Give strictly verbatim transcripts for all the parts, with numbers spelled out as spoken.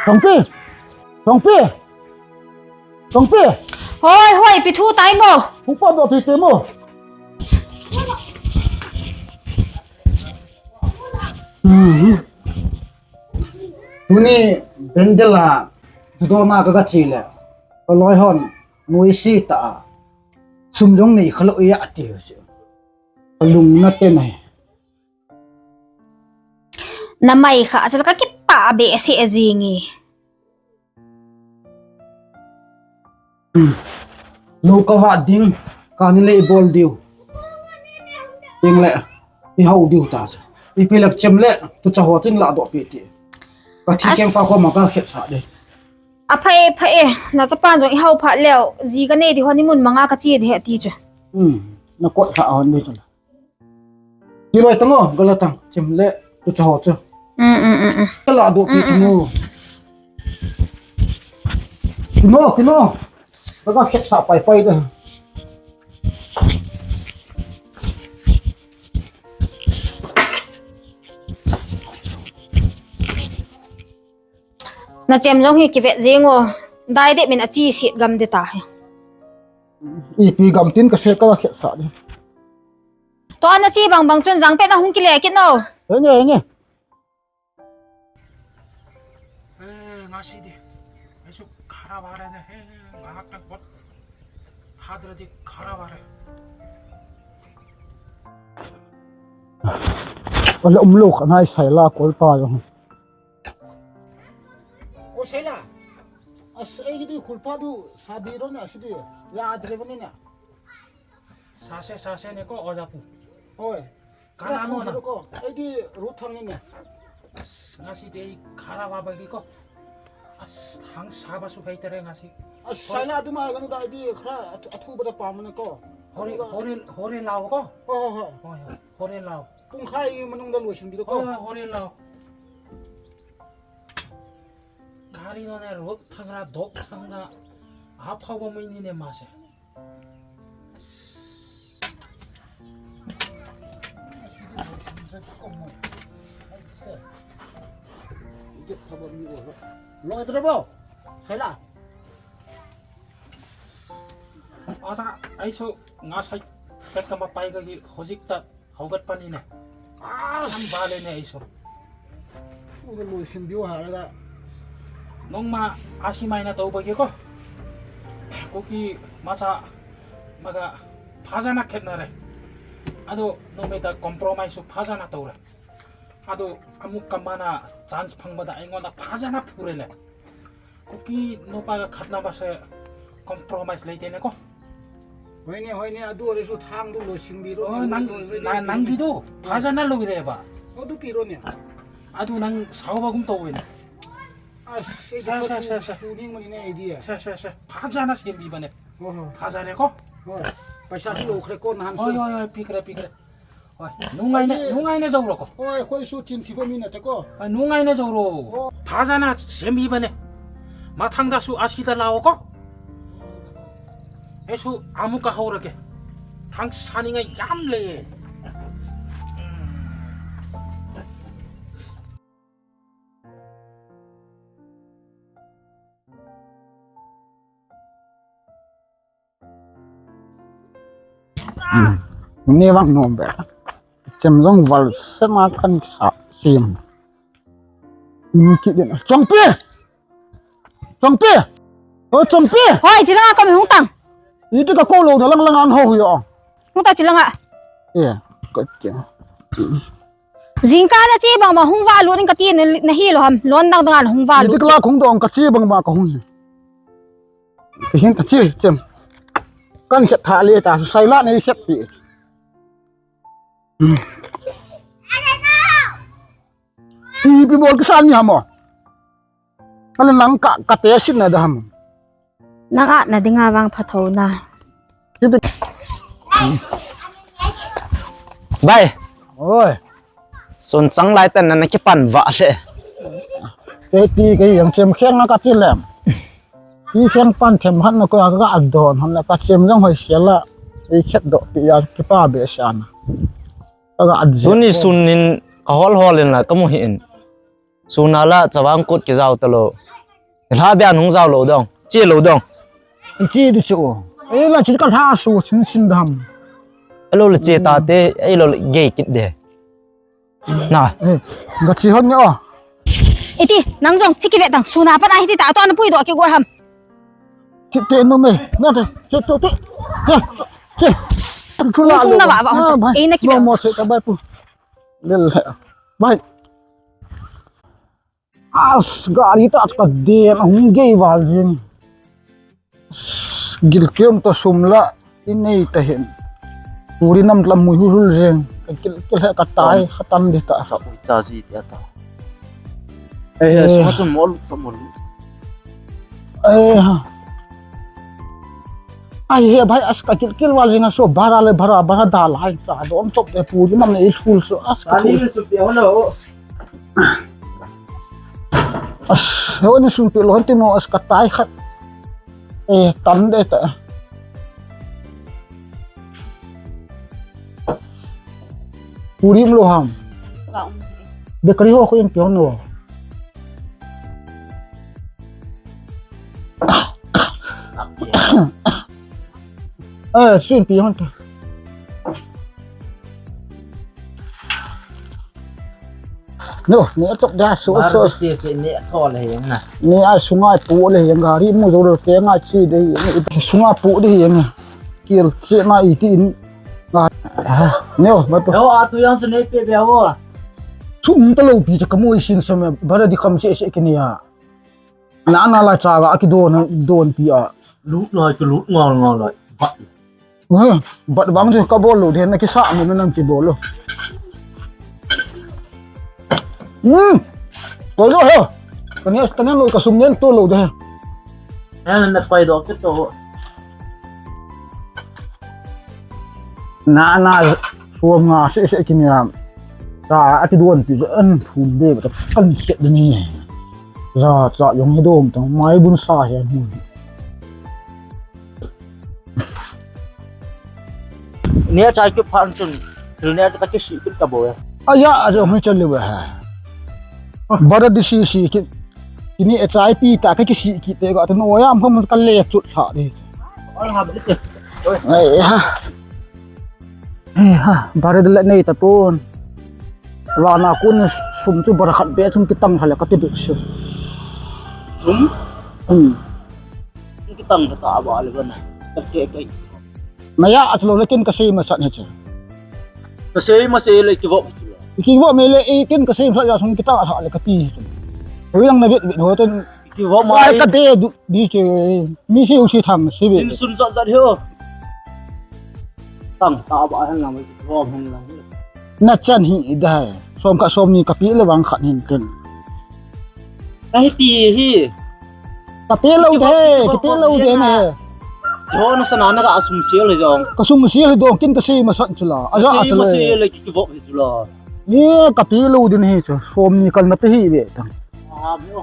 Songpi! Songpi! Songpi! Hoi, hoi, ipi thu tai mo? Hung pat doh tei tei mo. Hmm. Tuni Bendel a, judo na ka ga chi le. Ka loi hon, nuisi ta. Sum jong nei kha lou ya ti si. Ka lung na te nai. Na mai kha, achal ka kipah behseh jing e. Lou ka vah ding, kani le i bol diu. Ding le, i hou diu ta sa. Ipi le chem le, tu cha ho chin la doh pi ti. Ka thi keng pa ko ma ka khet sa de. A phai, phai, na chapa jong i hou phat leu, ji ka nei di ho ni mun manga ka chi di he ti chu. Hmm, na kot kha hon di chu. Ti loi tang o, gala tang, chem le, tu cha ho chu. Mm, mm, mm, mm. Ka la doh pi tu mo. Kino, kino. Ka ka khet sa pai pai de. Na chem jong hi kivet jing o. Dai de min a chi sit gam de ta hi. Ipi gam tin ka se ka khet sa de. To ana chi bang bang chun jang pe na hung kile kit no. Henge, henge. Eh, ngasi di. Esok khara bare ne. Eh, ngahak kan pot. Hadra di khara bare. Wala umlok anai sai la kol pa jong. O Saila. As, eh, di khulpa du sabi ro na sidi. Ya adre bani na. Sase, sase ne ko, oja pu. Oi. Kana mo na ko. Edi ruthang ni ne. As, ngasi de khara wa bagi ko. As, hang saba su bai tere ngasi. As, Saila duma ganu da edi khara athu bada pa mo ne ko. Hori, hori, hori lao ko. Ho, ho, ho. Hori, hori lao. Pung khai manung da lo sing di ko. Hori, hori lao. Gari no ne ruthang ra, dothang ra. Aphau ba mai ni ne ma se. Loi tara bo. Saila. Asa, aiso, ngasai, pet kama pai ka gi, hojik ta, haugat pani ne. As. Am bale ne aiso. Uga lo sim biu ha la. Nong ma asi mai na tau bagi ko. Koki macha maga phajana khetna re. Ado nong me ta compromise su phajana tau re. Ado amu kamana chance phang bada aingon da phajana phure le. Kuki nopa ka khatna ba se compromise lei te ne ko. Hoine, hoine, adu ore su thang du lo sing bi ro. Oh, nang, nang di du. Phajana lo re ba. O du pi ro ne. Adu nang sao ba gum to we ne. As, se, se, se, se. Ning mani ne idea. Se, se, se. Phajana sim bi ba ne. Oh, oh. Phajana ko. Oh. Paisa si lo kre ko nan so. Oi, oi, oi, pikre, pikre. Oi, nungai ne, nungai ne jauro ko. Oi, khoi su chin thiba mi na te ko. Oi, nungai ne jauro. Phajana semi bane. Mathang da su asi da lao ko. Esu amu ka haura ke. Thang sani ngai yam le. Ni vang nom be. Chem jong val sema kan sa sim. Ni ki den. Chongpi! Chongpi! O Chongpi! Hoi, chilanga ka mi hung tang. Iti ka ko lo na lang lang an ho yo. Hung ta chilanga. Eh, ka ke. Jingkah na che bang ma hung va lo ning ka ti na hi lo ham. Lon dang dang an hung va lo. Iti ka la khung dong ka che bang ma ka hung. Hin ta chi, chem. Kan khet tha le ta, sai la nei khet pi. Ipi bol kisan ni hamo. Kan nang ka, ka te sin na da ham. Nang a na dinga vang phatho na. Bai. Oi. Sun chang lai ten na kipan va le. Kei ti kei yang chem kheng na ka ti lem. Ti kheng pan them han na ko ka adon han la ka chem jong hoi sia la. Ei khet do pi ya kipa be sa na. Ka ga ad. Tuni sun nin ka hol hol in la ka mu hi in. Sun a la chawang kut ki jao ta lo. Lha bia nung jao lou dong. Che lou dong. I che di chu. Ei la chi ka lha su chin chin dam. Alo le che ta te, ei lo le gei kit de. Na. Eh, ga chi hon nge o. Iti, nang jong chi ki ve tang, suna pan a hiti ta, to an pui do ki gor ham. Chi te no me, na te, che to te. Che, che. Chu la lo. Sung na va va. Ah, bai. Ei na ki ve. Mo mo se ta bai pu. Lel. Bai. As, gari ta ka den, a hung gei val jing. As, gilkel ta sum la, i nei ta hin. Puri nam lam mui hul hul jing. Ka gilkel he ka tai, ka tan di ta. Cha ui cha ji ti ta. Eh, eh, suma chu mol, chu mol. Eh, ha. Ai, he bai, as ka gilkel val jing a so, bara le bara, bara da lai cha, don chop de puri nam nei hul so, as ka thu. Ani su pi ho lo. As, he ni sun pi lo han ti mo as ka tai khat. Eh, tan de ta. Puri um lo ham. Ka um. Bakery ho ko in pi hon lo. Eh, sun pi hon ta. No, ni a top da so so. Mar si si ni a thol he na. Ni a sunga pu le he gari mu zo lo te nga chi de he. Sunga pu de he. Kil chi na i ti in. Nga. Ni o, ma pu. Yo, a tu yang chu nei pe be wo. Sum ta lo pi cha ka mo i sin so me. Bara di kham se se ki ni a. Na na la cha ga ki don don pi a. Lut lai ki lut ngal ngal lai. Ba. He, bat vang chu ka bol lo, den na kisa mo na nang kibol lo. Hmm. Ko lo he. Ka ni as ka nan lo ka sum nen to lo de. Na na pai do ke to. Na na suam nga se se ki ni ram. Ta ati don pi an thum be ta kan se de ni. Za cha yong he dom tang mai bun sa he. Ni a chai ki phan chun, thil ni a ka ki si kit ka bo ya. Aya, ajo hoi chal le ha. Bara di si si ki. Ini a chai pi ta ka ki si ki te ga to no ya, am ka le chut tha di. Ol hab jit. Ai ha. Ai ha, bara di la nei ta pon. Vana kun sum chu bara khat be sum kitang kha le ka ti be sum. Sum? Hmm. Kitang kha ta ba le bana. Ka ke ke. Maya a chu lo le kin ka sei ma sat he che. Ka sei ma sei le ki vop chu. Ki vop me le e kin ka sei ma sat ya sum kitang kha le ka ti chu. Wi lang na bit bit ho ten. Ki vop ma. Ka de du di che. Mi sei u sei thang sei be. In sun sat sat he o. Tang ta ba hen lang, rom hen lang. Na chan hi dai. Som khat som ni ka pi le vang khat hin ken. Ka hi ti hi. Ka pi lo de, ka pi lo de na. Jo na sana na ka sum sil hi jong. Ka sum sil hi dong kin ka sei ma san chu la. Aja a chu le. Sei ma sei le ki vop hi chu la. Ni ka pi lo din hi chu. Som ni kal na pe hi ve tang. Ah, mo.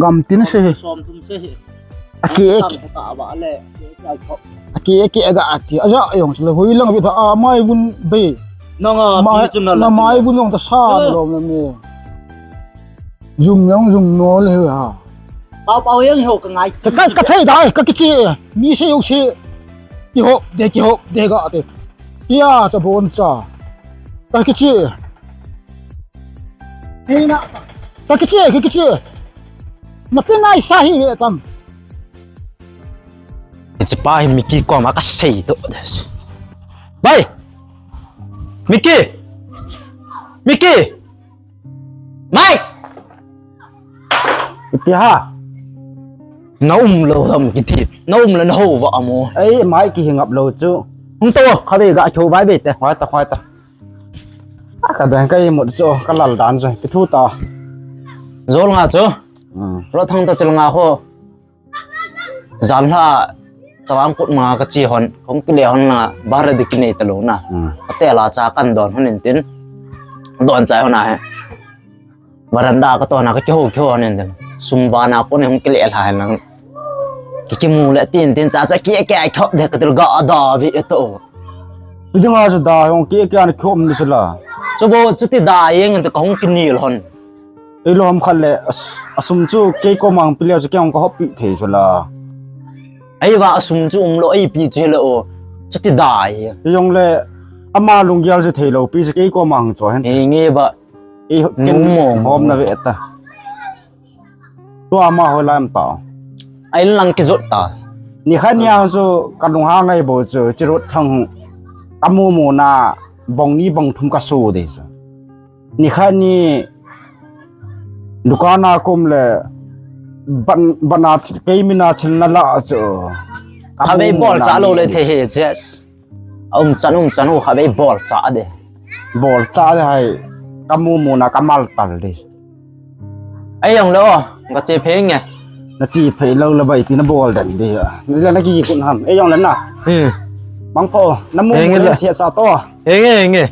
Gam tin se. Som thum se hi. A ke, a ke. Tam ta ba le. A ke, a ke ga a ti. Aja yong chu le hoi lang bi ta a mai vun be. Na nga pi chu na la. Na mai vun yong ta sa lo na me. Zum yong zum no le ha. Pau pau yong ho ka ngai. Ka, ka, ka thei dai, ka kichi. Mi se yong se. Ki hop de, ki hop de ga te. Ia cha bon cha. Ka kichi. Hei na. Ka kichi, ka kichi. Na pe nai sa hi ve tam. Kichi pa hi Mickey koma ka sei to. Bai. Mickey. Mickey. Mai. Ipi ha. Na um lo ham kiti. Na um la na ho va amo. Ei, mai ki hingap lo chu. Hung to, kha ve ga kho vai ve te. Khoi ta, khoi ta. A ka dan ka imut chu, ka lal dan chu. Pi thu ta. Jol nga chu. Hmm. Lo thang ta chil nga ho. Jan la, chawang kut ma ka chi hon, kong kile hon na, bara di kinei ta lo na. Hmm. Ate la cha kan don hon in tin. Don chai hon a he. Veranda ka to na ka kiho kiho hon in tin. Sum vana ko ne hong kile la hen lang. Ki kimu le tin tin cha cha ki ke khop de ka til ga da vi e to. Pi dinga chu da hong ki ke an khop ni chu la. Chu bo chu ti da yeng in ta ka hong kinil hon. Ei lom khat le, as, Asum chu kei koma hung pe leu chu kei hung ka hop pi thei chu la. Ei va asum chu umlou ei pi chu le o. Chuti dai. Jongle ama lunggel chu thei lou pi chu kei koma hung cho hen. Ei nge ba. Ei ho-, ken hom na ve ta. Tua ama ho lam ta. Ai lang kijot ta. Ni khat ni ang chu ka lung ha ngai bo chu chi rot thang hu. Ka mu mu na bong ni bong thum ka su de chu. Ni khat ni dukan a kum le ban, ban a thi-, kei min a thil na la chu. Ka mu mu na bol cha lou le thei he ches. A um chan, um chan u kha vei bol cha de. Bol cha de hai. Ka mu mu na ka mal tal de. Ei jongle o, ka che phei nge. Na che phei lou le bai pi na bol den de. Ni le na ki kun ham. Ei jongle na. Hmm. Mang pho, na mu mu le se sa to. Ei nge, ei nge.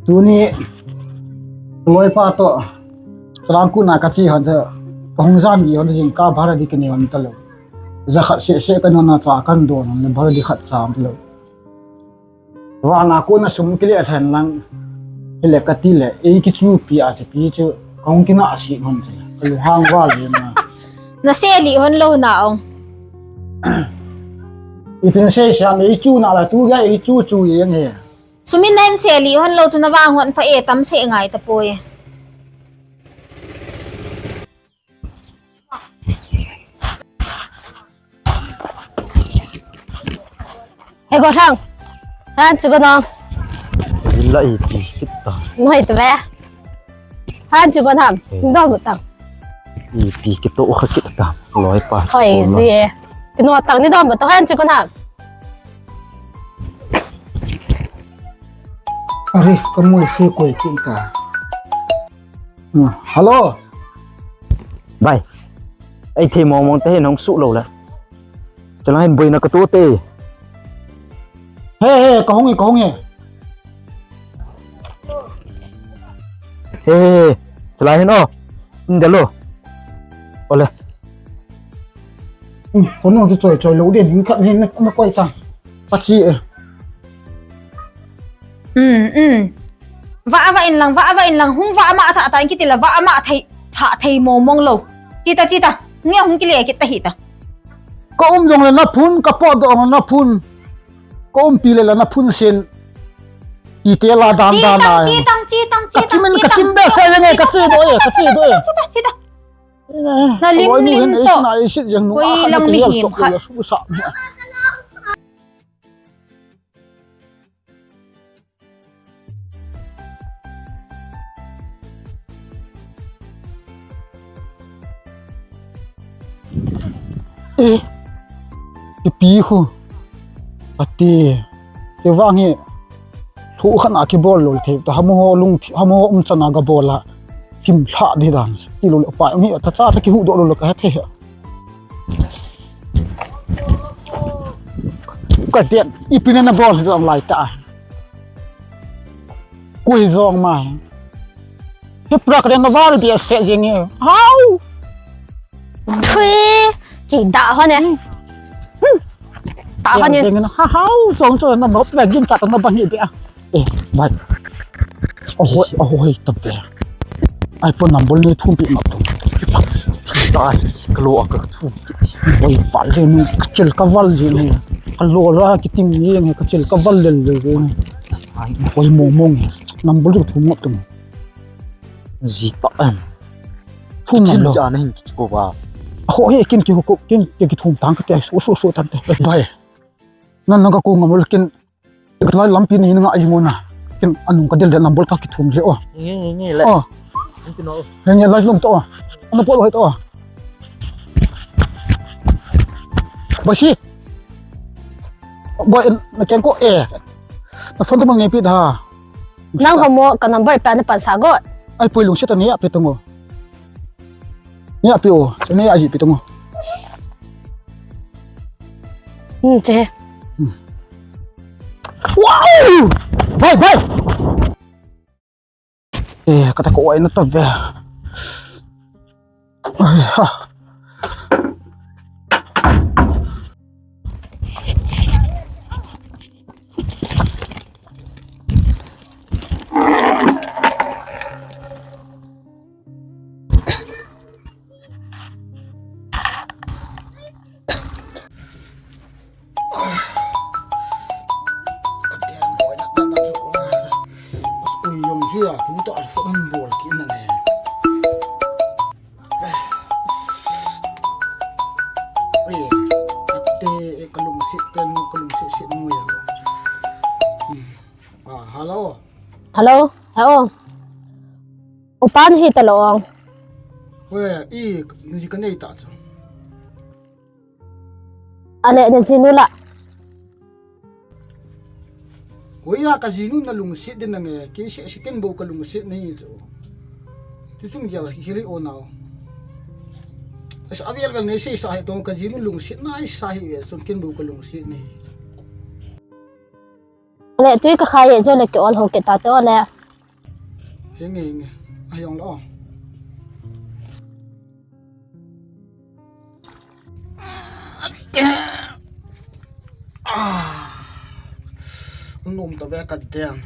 Tuni, loipa to, Chalangkut na ka che hon te, ka hung jam gi hon te jing ka bhara di kini hon ta lou. Ja khat se se ka nona cha kan don hon le bhara di khat cha ta lou. Vana kona sum kile a than lang. Hile ka ti le, ei ki chu pi a che pi chu, ka hung kina a si hon che. Ka lu hang va le na. Na se li hon lou na ong. I pin se siam ei chu na la tu ga ei chu chu yeng he. Sumin na hin se li hon lou chu na vang hon pha e tam se ngai ta poi. He go thang. Han chu go nong. Jin la ipi kit ta. Noi tu ve. Han chu go tham. Dong go tang. Ipi kit to kha kit ta. Loipa. Hoi ji. Kino tang ni dong go to han chu go tham. Are, ka mu se koi kit ta. Hello. Bai. Ei thei mong mong te hin hung su lou le. Chala hin boina ka tu te. He, he, ka hung e, ka hung e. He, he, he. Chala hin o. In de lo. Ole. Phone chu choi choi lou de, ning khat hin na koi ta. Pachi e. Um, um. Va, va in lang, va, va in lang, hung va ama tha ta in kiti la, va ama thei, tha thei mong mong lou. Chita, chita, nge hung kile kit ta hi ta. Ka um jong le na phun, ka po dong na phun. Ka um pi le la na phun sin. Ite la dan dan na. Chitang, chitang, chitang, chitang. Ka chim be sa yang e, ka chi do e, ka chi do e. Chita, chita, chita. Na lim lim to. Koi lang mi him khat. Eh, ipi khu. Ati, kei vang hi, thu khat na kibol lou thei, ta hamu ho lung, hamu ho um chana ka bol a, kim thla di dan, ti lou le pa, ngi ta cha ta kihu do lou le ka he thei. Ka tian, ipi na na bol jong lai ta. Koi jong mai. Hi prak den na val bia se jing e. Hau. Thui. Ki da ho ne. Da ho ne. Jing na ha hau jong jong na nop la gin cha na bang hi bia. Eh, bai. Ahoi, ahoi, ta ve. Ai, phone number ni thum pi ma tum. Dai, ka lo a ka thum. Oi, val je ni, ka chil ka val je ni. Ka lo la ki ting ni ni, ka chil ka val le le ni. Ai, oi, mong mong. Number ju thum ma tum. Ji ta em. Thum ma lo. Chin ja na hin ki ko ba. Ahoi, kin ki ko, kin ki thum tang ka te, so so so tang te. Bai. Nan nan ka ko ngam lo kin. Lai lampi ni nga ai mona. Kin anung ka del del number ka kithum je o. Nge, nge, nge, le. O. Nge, nge, lai lum to. Ano polo hai to. Basi. Boy, na ken ko e. Na phone to mang nge pi da. Nang homo ka number pa na pan sa go. Ai pui lung se to ni ya pi to ngo. Ni a pi o, se ni a ji pi tung o. Hmm, che. Hmm. Wow! Bai, bai! Eh, kata ko ai na ta ve. Ai, ha. Hello. Hello. Upa nahi talou ong. Hoi, i, naji kanei ta chu. Ale, najinu la. Hoi a, kajinu nalungset ding nange, kei seh seh ken bou kalungset nahi chu. Tuchun gel hi hili o nao. Asa avel vel nei sei sa hi tong kajinu lungset nai sa hi ve chun ken bou kalungset nahi. Le, tui kakhai e, jo le ke ol ho ke ta te ole. Hinge, hinge. Ayong lo. Ah. Nom ta ve ka den.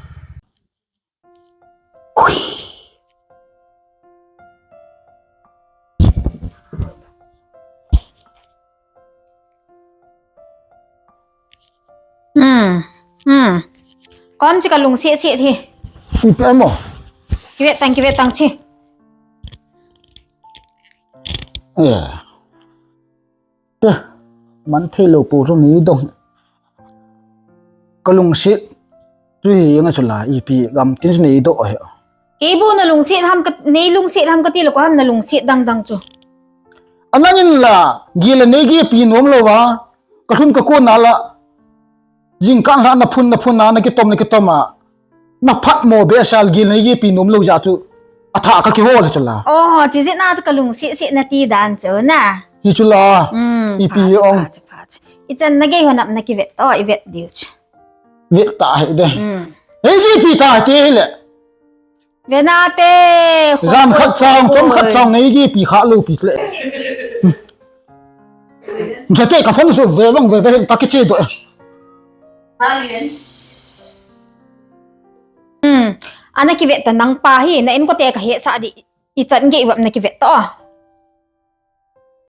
Hmm. Hmm. Kom chi kalungset set hi. Ipi mo? Kivet tang, kivet tang chi. Eh. Te. Man thei lou pu chu nei dong. Kalungset. Chu hi nga chu la ipi gam tin chu nei do he. Kei bou nalungset ham ka, neilungset ham kati lou ko ham nalungset dang dang chu. Anangin la, gil nei gi pi nom lou va. Kalhun kakon a la. Jingkah la naphun naphun a nakitom nakitom a. Naphat mo be sal gil nei gi pi nom lou ja chu. Atha kakihol chu la. Oh, chi jeh a chu kalungset set nati dan chu na. Hi chu la. Hmm, ipi pha chu, ong. Pha chu, pha chu. Ichan nagei ho nap nakivet. Oh, ivet diu chu. Vet ta hi de. Hmm. Nei gi pi ta te le. Vena te, jam khat chang, chom khat chang nei gi pi kha lou pi le. Jate ka phone su ve vang ve ve hin pa kiche do. Hmm. Ana kivet ta nang pa hi, na in ko te ka he sa di, ichan gei vap na kivet to.